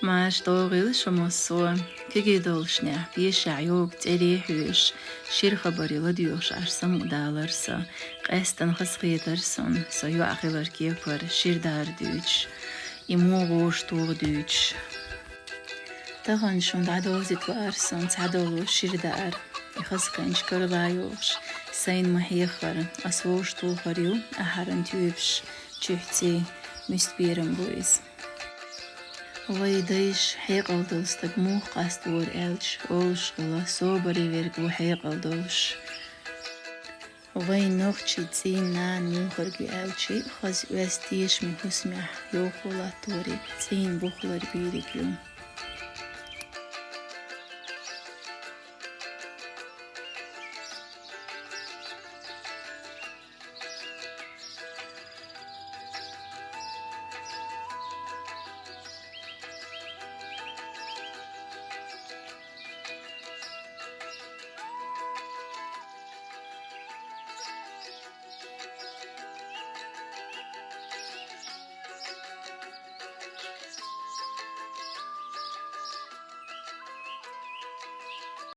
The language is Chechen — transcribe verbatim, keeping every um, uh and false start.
Маьрша догӀийла шу, массо а. Кегий долчунна пешахь йогӀу цӀерий хьоьжуш, шира хабарий ладоьгӀуш Ӏаш самукъадалар со. Къаьстина хазахетар сона со йоӀ хилар кепара шира даар дуьйцуш, и муха вовшахтоха дуьйцуш. Тахана шуна дӀадовзийта лаара сона цхьадолу шира даар. И хазахеташ карла йогӀуш, сайна ма-хьеххара, ас вовшахтохар ю, ахьаран тоьпаш чуьхь цӀий, муьста берам бу иза. Вайн дайша хьекъал долу стаг муха къаставо аьлча, олуш хилла, собаре верг ву хьекъал долуш. Вайн нохчийн цӀийнан нана муха верг ю аьлча, хаза оьзда тешаме хӀусамехь йовхо латториг цӀийнан бухалара бериг ю.